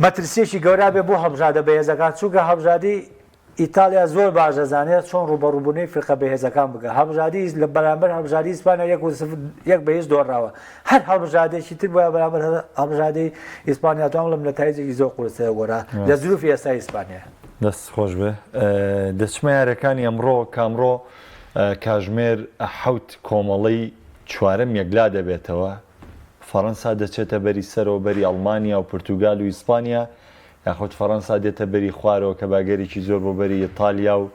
مەترسیەکی گەورە بێ بۆ هەڵبژاردە بەهێزەکان چونکە هەڵبژاردەی ئیتاڵیا زۆر باش دەزانێت چۆن ڕووبەڕووبوونەوەی فیرقە بەهێزەکان بکات هەڵبژاردەی لە بەرامبەر هەڵبژاردەی ئیسپانیا یەک و سفر یەک بە هیچ دۆڕاوە هەر هەڵبژاردەیەکی تر بوایە بەرامبەر هەڵبژاردەی ئیسپانیا توانم بڵێم نەتایجێکی زۆر قورستر دەگۆڕا لە زروفی ئێستای ئیسپانیا. دەست خۆش بێ دەچمە یاریەکانی ئەمڕۆ کە ئەمڕۆ کاژمێر حەوت کۆمەڵەی چوارەم یەکلا دەبێتەوە فەڕەنسا دەچێتە بەری سەرەوە بەری ئەڵمانیا و پرتوگال و ئیسپانیا یاخود فەڕەنسا دێتە بەری خوارەوە کە باگەرێکی زۆر بۆ بەری ئیتالیا و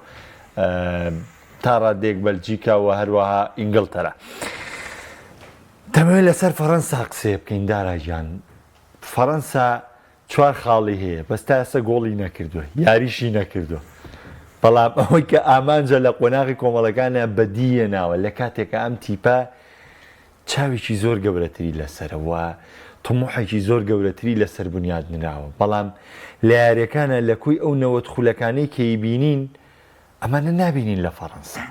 تا ڕادەیەک بەلجیکا و هەروەها ئینگلتەرا. دەمەوێت لەسەر فەڕەنسا قسەیە بکەین دارا گیان. فەڕەنسا چوار خاڵی هەیە بەس تا ئێستا گۆڵی نەکردووە یاریشی نەکردووە بەڵام ئەوەی کە ئامانجە لە قۆناغی کۆمەڵەکانە بەدیە ناوە لە کاتێکە ئەم تیپە چاوێکی زۆر گەورەتری لەسەرە و تموحێکی زۆر گەورەتری لەسەر بنیاد نراوە بەڵام لە یاریەکانە لە کۆی ئەو 90 خولەکانەی کە بینین ئەمانە نابینین لە فەڕەنسا.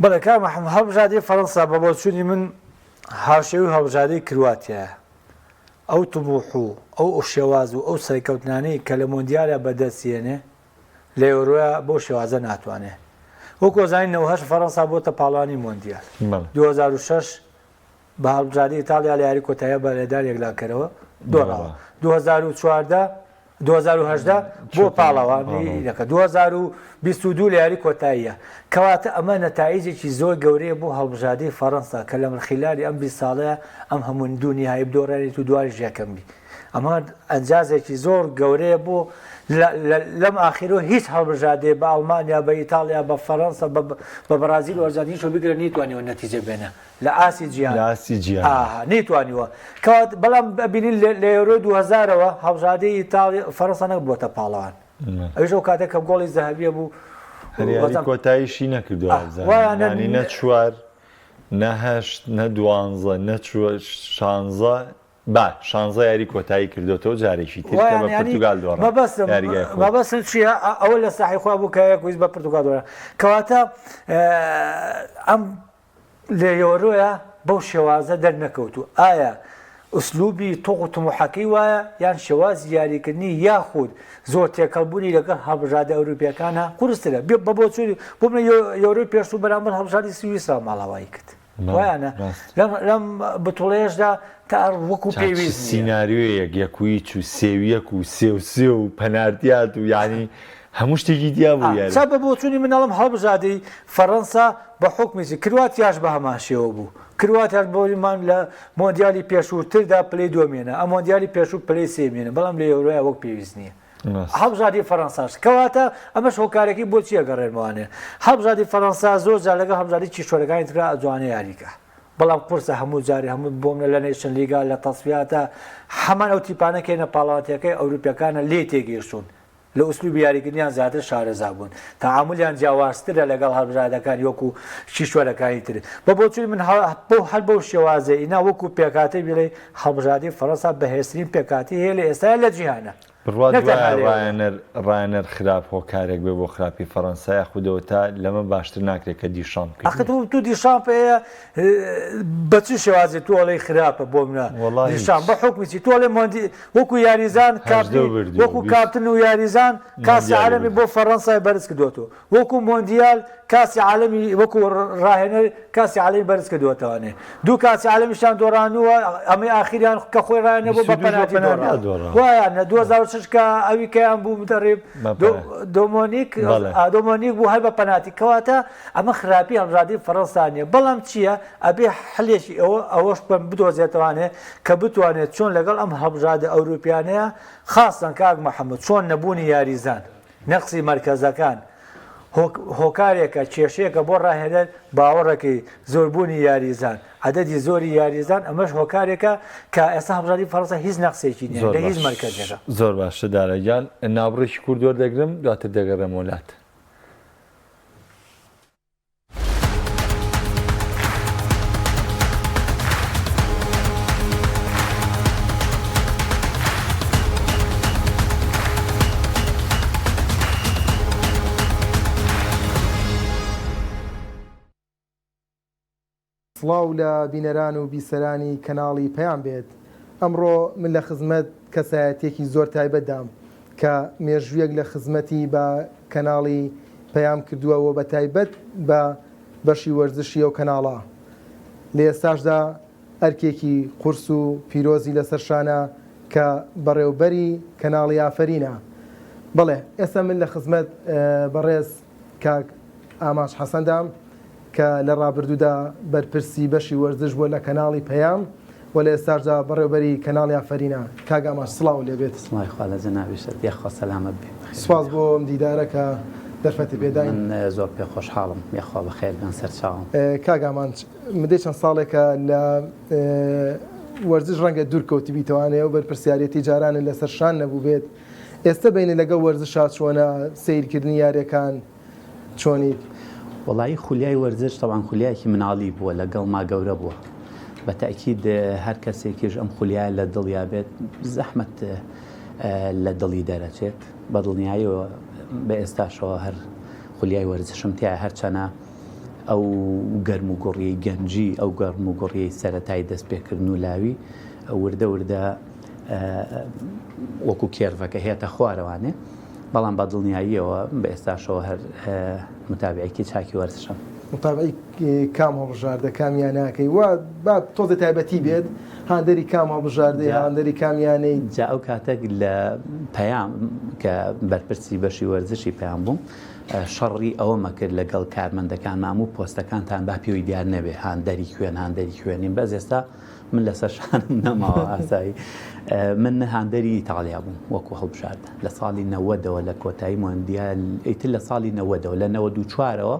بەڵێ کاک محمد هەڵبژاردەی فەڕەنسا بە بۆچوونی من هاوشێوەی هەڵبژاردەی کرواتیایە ئەو تموح و ئەو شێواز و ئەو سەرکەوتنانەی کە لە مۆندیالە بەدەست یێنێ لە یۆرۆیا بەو شێوازە ناتوانێ وەکو ئەزانین 98 فەڕەنسا بۆتە پاڵەوانی مۆندیال 2006 بە هەڵبژاردەی ئیتاڵیا لە یاری کۆتاییا بە لێدان یەکلاکەرەوە دۆڕاوە. 2014 2018 بۆ پاڵەوانی دەکە 2022 لە یاری کۆتاییە. کەواتە ئەمە نەتایجێکی زۆر گەورەیە بۆ هەڵبژاردەی فەڕەنسا کە لە خیلالی ئەم 20 ساڵەیە ئەم هەموو دوو نیهایی بدۆڕێنێت و دواریش یەکەم بی. ئەمە ئەنجازێکی زۆر گەورەیە بۆ لەم ئاخیرەوە هیچ هەڵبژاردەیە بە ئەڵمانیا بە ئیتاڵیا بە فەرەنسا بە بەرازیل و ئەرجەنتینیش بگرە نەیتوانیوە نەتیجە بێنە. لە ئاستی جیهان لە ئاستی جیهان ئاها نەیتوانیوە کەوات بەڵام ئەبینین لە یۆرۆی 2000ەوە هەڵبژاردەی ئیتاڵی فەرەنسا نەک بووەتە پاڵەوان ئەویش ئەو کاتێک کە گۆڵی زەهەبیە بوو هەر یاری کۆتاییشی نەکردووە ینی نە چوار نە هەشت نە دوانزە نە شانزە با شانزە یاری کۆتایی کردۆتەوە جارێکی تر کە بە پرتوگال دۆڕا مەبەستم یاریگای خۆی. مەبەستم چییە ئەوە لە ساحی خوا بوو کە یەکویست بە پرتوگال دۆڕا کەواتە ئەم لە یۆرۆیا بەو شێوازە دەرنەکەوتوو، ئایا ئسلوبی تۆق و تموحەکەی وایە یان شێوازی یاریکردنی یاخود زۆر تێکەڵبوونی لەگەڵ هەڵبژاردە ئەوروپییەکانە قورسترە؟ بە بۆچوونی بۆ من یۆرۆی پێشوو بەرامبەر هەڵبژاردەی سویسرا ماڵاوایی کرد وایانە لەم لەم بتوڵەیەشدا تا وەکو پێویست سیناریۆیەک یەک و هیچ و سێ و یەک و سێ و سێ و پەنارتیات و یانی. هەموو شتێکی تیا بوو یاری. چا بە بۆچوونی من ئەڵێم هەڵبژاردەی فەرەنسا بە حوکمی چی کرواتیاش بە هەمان شێوە بوو کرواتیاش بۆمان لە مۆندیالی پێشووتردا پلەی دووەمێنە ئەم مۆندیالی پێشوو پلەی سێمێنە بەڵام لە یۆرۆیا وەک پێویست نییە هەڵبژاردی فەرەنساش کەواتە ئەمەش هۆکارەکەی بۆ چییە گەڕێنمەوانێ هەڵبژاردی فەرەنسا زۆر جار لەگەڵ هەڵبژاردی کیشوەرەکانی ترا ئەجوانە یاریکە بەڵام قورسە هەموو جارێ هەموو بۆمنە لە نەیشن لیگا لە تەسفیاتە هەمان ئەو تیپانە کەینە پاڵاوتیەکەی ئەوروپیەکانە لێی تێگەیشتوون لە ئوسلوبی یاریکردنیان زیاتر شارەزا بوون تەعامولیان جیاوازترە لەگەڵ هەڵبژاردەکانی وەکو کیشوەرەکانی تر بە بۆچوونی من هەر بەو شێوازەی ئینا وەکو پێکهاتەی بڵێ هەڵبژاردەی فەرەنسا بەهێزترین پێکهاتەی هەیە لە ئێستایا لە جیهانا بڕوات نەک تەنها وایە لە ئێرەدا. ڕایەنەر ڕایەنەر خراپ هۆکارێک بێ بۆ خراپی فەرەنسا یاخود ئەوەتا لەمە باشتر ناکرێت کە دیشامپ ئەخە کردی؟ تۆ دیشامپ ئێ بە چ شێوازێ تۆ ئەڵێی خراپە بۆ منە وەڵا هیچ. دیشامپ بە حوکمی چی تۆ ئەڵێ مۆندی وەکو یاریزان 18 کاپتنی بردی و وەکو 20 کاپتن و یاریزان کاسی مۆندیالی عالەمی برد. بۆ فەرەنسای بەرز کردووەتەوە وەکو مۆندیال کاسی عالەمی وەکو ڕاهێنەر کاسی عالەمی بەرز کردووەتەوانێ دوو کاسی عالەمیشیان دۆڕانووە ئەمەی ئاخیریان کە خۆی ڕایەنە بوو بە 22 بە پەناتی پەناتی دۆڕاوە دۆڕاوە. وایان نە 2006 کە ئەوی کەیان بوو مدەڕیب بە پەنا دۆمۆنیک بەڵێ. دۆمۆنیک بوو هەر بە پەناتی کەواتە ئەمە خراپی هەڵبژاردەی فەرەنسا نییە بەڵام چییە ئەبێ حلێکی ئەوە ئەوەش بکەن بدۆزێتەوانێ کە بتوانێت چۆن لەگەڵ ئەم هەڵبژاردە ئەوروپیانەیە خاستەن کاک محەممەد چۆن نەبوونی یاریزان نەقسی مەرکەزەکان هۆکارێکە کێشەیەکە بۆ ڕاهێنەر باوەڕەکەی زۆربوونی یاریزان عەدەدی زۆری یاریزان ئەمەش هۆکارێکە کە ئێستا هەڵبژاردەی فەرەنسا هیچ نەقسێکی نییە زۆر لە هیچ باش مەرکەزێکە. زۆر باشە دارا گیان ناوبڕێکی کورت وەردەگرم دواتر دەگەڕێمەوە لات. سڵاو لە بینەران و بیسەرانی کەناڵی پەیام بێت. ئەمڕۆ من لە خزمەت کەسایەتیەکی زۆر تایبەتدام کە مێژوویەک لە خزمەتی بە کەناڵی پەیام کردووە و بە تایبەت بە بەشی وەرزشی ئەو کەناڵە. لە ئێستاشدا ئەرکێکی قورس و پیرۆزی لەسەر شانە کە بەڕێوبەری کەناڵی ئافەرینە. بەڵێ ئێستا من لە خزمەت بەڕێز کاک ئامانج حەسەندام کە لە ڕابردوودا بەرپرسی بەشی وەرزش بووە لە کەناڵی پەیام و لە ئێستاشدا بەڕێوبەری کەناڵی ئافەرینە. کاک ئامانج سڵاوو لێبێت. سڵاوی خوا لە جەنابیشت یاخوا سەلامەت بی بەخێر بێن. سوپاس بۆ ئەم دیدارە کە دەرفەتی پێداین. من زۆر پێ خۆشحاڵم یاخوا بەخێر بێن سەرچاوم. کاک ئامانج مدەی چەند ساڵێکە لە وەرزش ڕەنگە دوور کەوتبیتەوانێ ئەو بەرپرسیارێتی جارانت لەسەر شان نەبووبێت ئێستە بینە لەگەڵ وەرزشا چۆنە سەیرکردنی یاریەکان چۆنیت؟ وەڵایی خولیای وەرزش تەبعەن خولیایەکی مناڵی بووە لەگەڵما گەورە بووە بە تەئکید هەر کەسێکیش ئەم خولیایە لە دڵیا بێت زەحمەت لە دڵی دەرەچێت بە دڵنیاییەوە بە ئێستاشەوە هەر خولیای وەرزشم تایە هەرچەنە ئەو گەرم و گوڕیەی گەنجی ئەو گەرم و گوڕیەی سەرەتای دەستپێکردن و لاوی وردە وردە وەکو کێرڤەکە هێتە خوارەوانێ بەڵام بە دڵنیاییەوە بە ئێستاشەوە هەر متابعێکی چاکی وەرزشم. متابعی کام هەڵبژاردە کام یانە ئەکەی وا با تۆزێ تایبەتی بێت هاندەری کام هەڵبژاردەی هاندەری کام یانەی؟ جا ئەو کاتەک لە پەیام کە بەرپرسی بەشی وەرزشی پەیام بووم شەڕی ئەوەمە کرد لەگەڵ کارمەندەکانمام و پۆستەکانتان با پێوەی دیار نەبێ هاندەری کوێن هاندەری کوێنین بەس ئێستا من لەسەر شانم نەماوە ئاسایی من هاندەری ئیتاڵیا بووم وەکو هەڵبژاردە لە ساڵی نەوەدەوە لە کۆتایی مۆندیال ئیتر لە ساڵی نەوەدەوە لە نەوەد و چوارەوە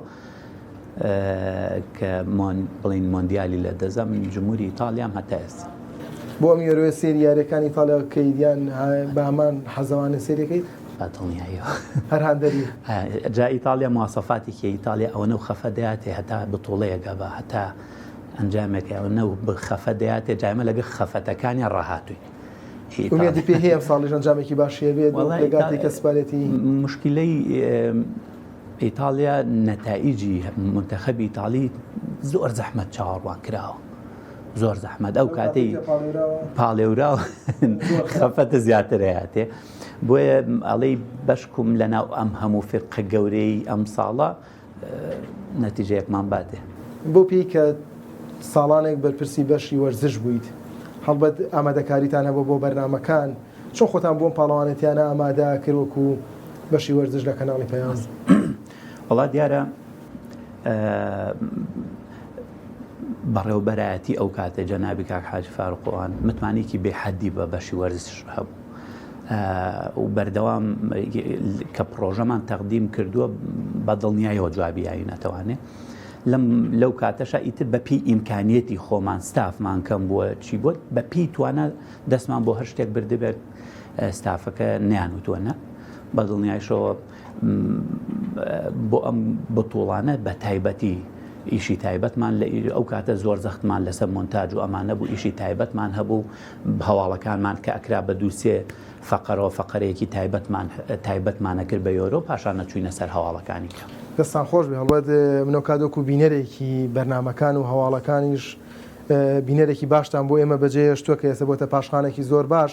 کە مۆن بڵین مۆندیالی لە دەزا من جمهوری ئیتاڵیام هەتا ئێستا. بۆ ئەم یۆرۆیە سەیری یاریەکانی ئیتاڵیا بکەیت یان بە هەمان حەزەوانە سەیری ئەکەیت؟ بە دڵنیاییەوە. هەر هاندەری. جا ئیتاڵیا مواسەفاتێکی ئیتاڵیا ئەوەنە و خەفە دەیاتێ هەتا بتوڵەیەک ئەبا هەتا ئەنجامێک ئەوەنە و خەفە دەیاتێ جا ئێمە لەگەڵ خەفەتەکانیان ڕاهاتووین. ئومێدی پێ هەیە ئەمساڵیش ئەنجامێکی باشی هەبێت و پێگاتێ کە سپارێتی؟ مشکلەی ئیتاڵیا نەتائیجی منتەخەبی ئیتاڵی زۆر زەحمەت چاوەڕوان کراوە زۆر زەحمەت ئەو کاتەی پاڵێوراوە خەفەتە زیاتر هەیاتێ بۆیە ئەڵێی بەشکم لەناو ئەم هەموو فرقە گەورەی ئەم ساڵە نەتیجەیەکمان باتێ. بەو پێی کە ساڵانێک بەرپرسی بەشی وەرزش بوویت، هەڵبەت ئامادەکاریتان هەبووە بۆ بەرنامەکان، چۆن خۆتان بۆ ئەم پاڵەوانێتیانە ئامادە ئەکرد وەکو بەشی وەرزش لە کەناڵی پەیام؟ وەڵا دیارە بەڕێوبەرایەتی ئەو کاتە جەنابی کاک حاجی فاروقۆوان متمانەیەکی بێ حەدی بە بەشی وەرزش هەبوو و بەردەوام کە پڕۆژەمان تەقدیم کردووە بە دڵنیایەوە جوابی یاوینەتەوانێ لەم لەو کاتەشا ئیتر بە پێی ئیمکانیەتی خۆمان ستافمان کەم بووە چی بووە بە پێی توانا دەستمان بۆ هەر شتێک بردبێت ستافەکە نیان وتووە نە بە دڵنیایشەوە بۆ ئەم بتوڵانە بە تایبەتی ئیشی تایبەتمان لە ئەو کاتە زۆر زەختمان لەسەر مۆنتاج و ئەمانە بوو ئیشی تایبەتمان هەبوو هەواڵەکانمان کە ئەکرا بە دووسێ فەقەرەوە فەقەرەیەکی تایبەتمان تایبەتمانە کرد بە یۆرۆ پاشان نەچوینە سەر هەواڵەکانی کە. دەستان خۆش بێ هەڵبەت من ئەوکات وەکو بینەرێکی بەرنامەکان و هەواڵەکانیش بینەرێکی باشتان بۆ ئێمە بەجێ هێشتووە کە ئێستا بۆتە پاشخانێکی زۆر باش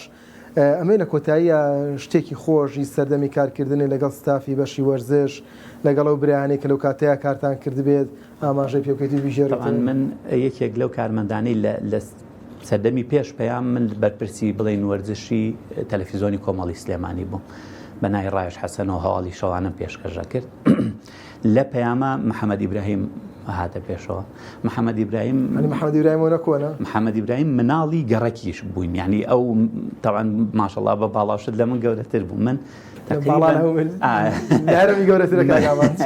ئەمەی لە کۆتاییا شتێکی خۆش ی سەردەمی کارکردنی لەگەڵ ستافی بەشی وەرزش لەگەڵ ئەو برایانەی کە لەو کاتەیا کارتان کردبێت ئاماژەی پێ بکەیت و بیگێڕیتەوە. تەبعەن من یەکێک لەو کارمەندانەی لە لە سەردەمی پێش پەیام من بەرپرسی بڵێین وەرزشی تەلەفیزۆنی کۆمەڵی سلێمانی بووم بە ناوی ڕایش حەسەنەوە هەواڵی شەوانەم پێشکەش دەکرد. لە پەیاما محەمەد ئیبراهیم هاتە پێشەوە محەمەد ئیبراهیم یانی محەمەد ئیبراهیم ئەوە کۆنە؟ محەمەد ئیبراهیم مناڵی گەڕەکیش بووین یعنی ئەو تەوان ماشەڵا بە باڵاشت لە من گەورەتر بوو من هەرمی گەورەترە کاک ئامانج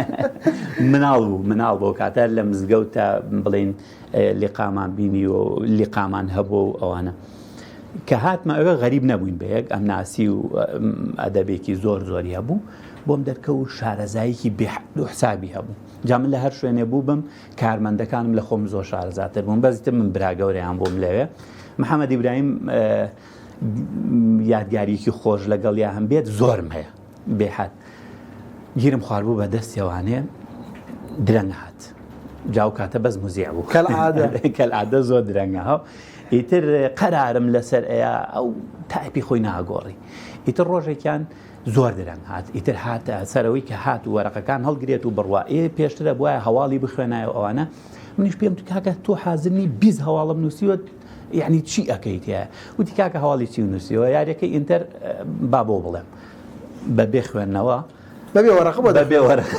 مناڵ بوو مناڵ بۆ کاتە لە مزگەوتە بڵین لیقامان بینی و لیقامان هەبوو و ئەوانە کە هاتمە ئەوێ غەریب نەبووین بە یەک ئەمناسی و ئەدەبێکی زۆر زۆری هەبوو بۆم دەرکەوت شارەزاییکی بێ حەد و حسابی هەبوو جا من لە هەر شوێنێ بووبم کارمەندەکانم لە خۆم زۆر شارەزاتر بوون بەس ئیتر من برا گەورەیان بووم لەوێ محەممەد ئیبراهیم یادگاریکی خۆش لەگەڵ یا هەم بێت زۆرم هەیە بێحەد گیرم خواردبوو بە دەستیەوانێ درەنگ هات جاو کاتە بەس مزیع بوو کەلعادە زۆر درەنگە هەو ئیتر قەرارم لەسەر ئەیا ئەو تایپی خۆی ناگۆڕی ئیتر ڕۆژێکیان زۆر درەنگ هات ئیتر هاتە سەرەوەی کە هات و وەرەقەکان هەڵگرێت و بڕوا ئێ پێشترە بواە هەواڵی بخوێنایە ئەوانە منیش پێم کاکە تۆ حازرنی 20 هەواڵم نووسیوە یعنی چی ئەەکەیت وتی کاکە هەواڵی چی نووسیوە یاریەکەی ئینتەر با بۆ بڵێم بە بێ خوێندنەوە بەبێ وەرەقە بۆ بەبێ وەرەقە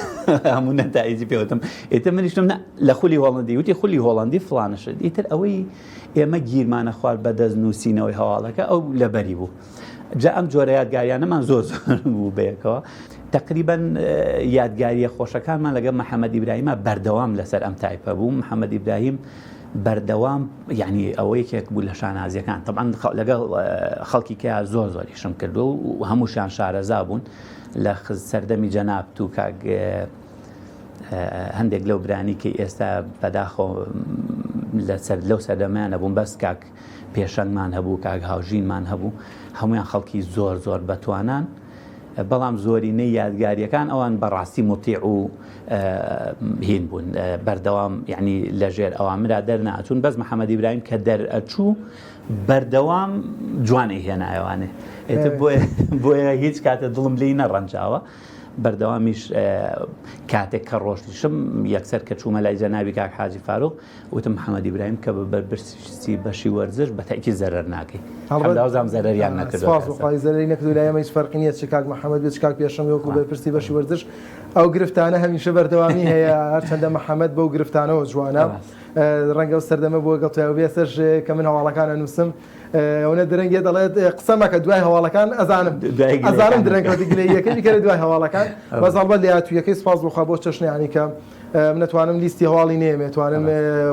هەموو نەتائیجی پێوتم ئیتر منیشتم نا لە خولی هۆڵندی وتی خولی هۆڵندی فڵانەشت ئیتر ئەوەی ئێمە گیرمانە خوارد بە دەست نووسینەوەی هەواڵەکە ئەو لەبەری بوو جا ئەم جۆرە یادگاریانەمان زۆر زۆر بوو بەیەکەوە تقریبا یادگاریە خۆشەکانمان لەگەڵ محەممەد ئیبراهیمە بەردەوام لەسەر ئەم تایپە بوو محەممەد ئیبراهیم بەردەوام یعنی ئەوە یەکێک بوو لە شانازیەکان طبعا لەگەڵ خەڵکی کە زۆر زۆریشم کردو و هەمووشیان شارەزا بوون لە سەردەمی جەنابت و کاک هەندێک لەو برانی کە ئێستا بەداخۆ لەسەر لەو سەردەمیان نەبوون بەس کاک پێشەنگمان هەبوو کاک هاوژینمان هەبوو هەمویان خەڵکی زۆر زۆر بەتوانان بەڵام زۆرینەی یادگاریەکان ئەوان بەڕاستی موتیع و هین بوون بەردەوام یعنی لەژێر ئەوامرا دەرناچوون بەس محەممەد ئیبراهیم کە دەرئەچوو بەردەوام جوان ئەیهێنایەوانێ ئێتر بۆیە هیچ کاتە دڵم لێی نەڕەنجاوە بەردەوامیش کاتێک کە ڕۆشتیشم یەکسەر کە چوومە لای جەنابی کاک حاجی فاروق وتم محەمەد ئیبراهیم کە بە بەرپرسی بەشی وەرزش بە تەئکید زەرەر ناکەی. هەڵبەت زام زەرەریان نەکردووە. سپاس بۆ خوای زەرەری نەکردووە لای ئێمە هیچ فەرقی نییە چ کاک محەمەد بێ چ کاک پێشەنگ وەکو بەرپرسی بەشی وەرزش ئەو گرفتانە هەمیشە بەردەوامی هەیە هەرچەندە محەمەد بەو گرفتانەوە جوانە ڕەنگە ئەو سەردەمە بووە گەڵ تۆیا بێ سەرش کە من هەواڵەکان ئەنووسم ئەوەنە درەنگێ دەڵێت قسە مەکە دوای هەواڵەکان ئەزانم ئەزانم درەنگ کەوتی گلەییەکەی بیکەرە دوای هەواڵەکان بەس هەڵبەت لێهاتوویەکەی سپاس بۆ خوا بۆ چەشنە یانی کە من ئەتوانم لیستی هەواڵی نەیەمێ توانم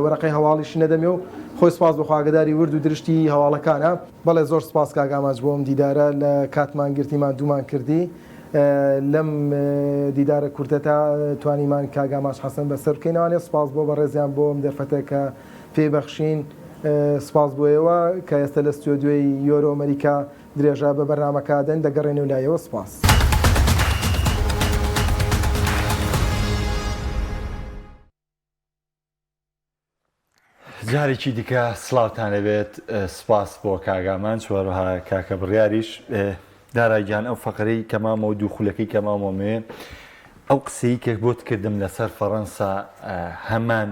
وەرەقەی هەواڵیشی نەدەمێ و خۆی سپاس بۆ خوا ئاگەداری ورد و درشتی هەواڵەکانە. بەڵێ زۆر سپاس کاک ئامانج بۆ ئەم دیدارە لە کاتمان گرتی ماندوومان کردی لەم دیدارە کورتەتا توانیمان کاک ئامانج حەسەن بەسەر بکەینەوانێ سپاس بۆ بەڕێزیان بۆ ئەم دەرفەتە کە پێی بەخشین سپاس بۆ ئێوە کە ئێستا لە ستۆدیۆی یۆرۆ ئەمەریکا درێژە بە بەرنامەکە ئەدەن دەگەڕێنەوە لایەوە سپاس. جارێکی دیکە سڵاوتان لەبێت سپاس بۆ کاک ئامانج و هەروەها کاکە بڕیاریش دارا گیان ئەو فەقرەی کە مامەوە دوو خولەکەی کە مامەوە مێ ئەو قسەی کە بۆت کردم لەسەر فەڕەنسا هەمان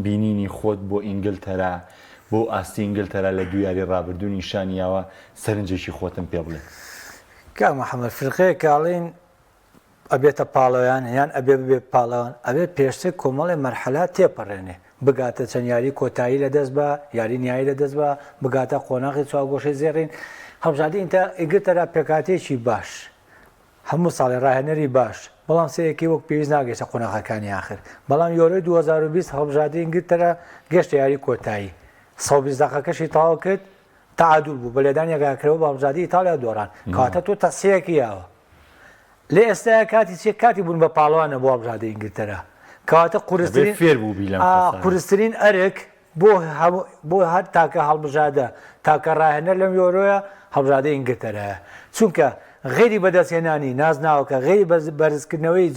بینینی خۆت بۆ ئینگلتەرا بۆ ئاستی ئینگلتەرا لە دوو یاری ڕابردوو نیشانی یاوە سەرنجێکی خۆتم پێ بڵێ. کاک محمد فرقەیەک کە ئەڵێین. ئەبێتە پاڵەوان یان ئەبێ ببێ پاڵەوان ئەبێ پێشتر کۆمەڵێ مەرحەلات تێپەڕێنێ بگاتە چەند یاری کۆتایی لە دەست بە یاری نیایی لە دەست بە بگاتە قۆناغی چوارگۆشەی زێڕین هەڵبژاردەی ئینتا ئینگلتەرا پێکهاتەیەکی باش هەموو ساڵێ ڕاهێنەری باش بەڵام سەیەکەی وەک پێویست ناگەیشتە قۆناغەکانی ئاخر بەڵام یۆرۆی 2020 هەڵبژاردەی ئینگلتەرا گەشتە یاری کۆتایی 120 دەقەکەشی تەواو کرد تەعادول بوو بە لێدانی یەکلاکەرەوە بە هەڵبژاردەی ئیتاڵیا دۆڕان کەواتە تۆ تەسحیەکی یاوە لە ئێستایا کاتی چیە کاتی بوون بە پاڵەوانە بۆ هەڵبژاردەی ئینگلتەرا کەواتە قورسترین فێر بوو بی لەم کەسانە. قورسترین ئەرک بۆ بۆ هەر تاکە هەڵبژاردە تاکە ڕاهێنەر لەم یۆرۆیە هەڵبژاردەی ئینگلتەرایە چونکە غەیری بەدەستهێنانی نازناوەکە غەیری بەرزکردنەوەی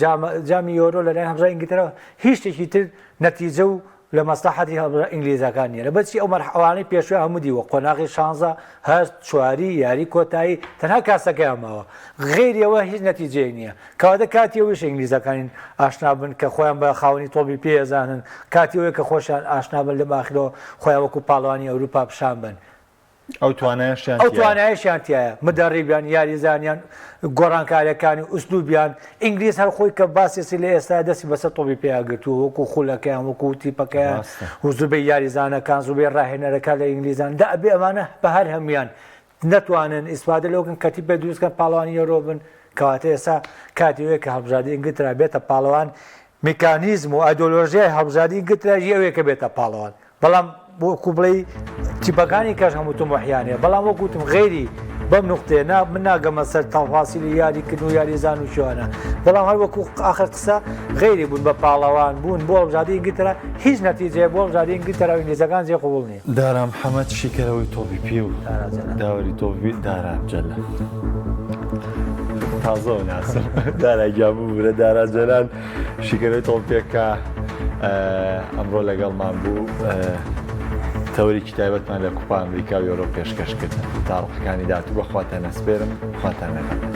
جامی یۆرۆ لەلایەن هەڵبژاردەی ئینگلتەرا هیچ شتێکی تر نەتیجە و لە مەسڵەحەتی هەڵبژا ئینگلیزەکان نیە لەبەر چی ئەو مەرح ئەوانەی پێشویان هەموو دیوە قۆناغی شانزە هەشت چواری یاری کۆتایی تەنها کاسەکەیان ماوە غەیری ئەوە هیچ نەتیجەیەک نیە کەواتە کاتی ئەوەیشە ئینگلیزەکانین ئاشنا بن کە خۆیان بە خاوەنی تۆپی پێ ئەزانن کاتی ئەوەیە کە خۆشیان ئاشنا بن لەم ئاخرەوە خۆیان وەکو پاڵەوانی ئەوروپا پیشان بەن ئەو توانایەشیان ئەو توانایەشیان تیایە مدەڕیبیان یاریزانیان گۆڕانکاریەکانی ئوسلوبیان ئینگلیز هەر خۆی کە باسێسی لە ئێستا دەستی بەسەر تۆپی پێیا گرتووە وەکو خولەکەیان وەکو تیپەکەیان و زوبەی یاریزانەکان زوبەی ڕاهێنەرەکان لە ئینگلیزان دا ئەبێ ئەمانە بە هەر هەمویان نەتوانن ئیسفادە لەوکەن کە تیپێ دروستکەن پاڵەوانی یۆرۆ بن کەواتە ئێستا کاتی ئەوەیە کە هەڵبژاردەی ئینگلتەرا بێتە پاڵەوان میکانیزم و ئایدۆلۆژیای هەڵبژاردەی ئینگلتەرا هی ئەوەیە کە بێتە پاڵەوان بەڵام وەکو بڵێی تیپەکانی کەش هەموو تموحیان هەیە بەڵام وەکو وتم غەیری بەم نوقتەیە نا من ناگەمە سەر تەفاسیلی یاریکردن و یاریزان و شوانە بەڵام هەر وەکو ئاخر قسە غەیری بوون بە پاڵەوان بوون بۆ هەڵبژاردەی ئینگلتەرا هیچ نەتیجەیە بۆ هەڵبژاردەی ئینگلتەرا و ئینگلیزەکان جێ قبوڵ نییە. دارا محەمەد شیکەرەوەی تۆپی پێ و داوەری تۆپی پێ دارا جەلال تازەوە ناسم دارا گیان ببورە دارا جەلال شیکەرەوەی تۆپی پێ کە ئەمڕۆ لەگەڵمان بوو تەوەرێکی تایبەتمان لە کوپا ئەمریکا و یۆرۆ پێشکەش کرد تا ڕقەکانی داهاتوو بە خواتان ئەسپێرم خواتان لەگەڵ.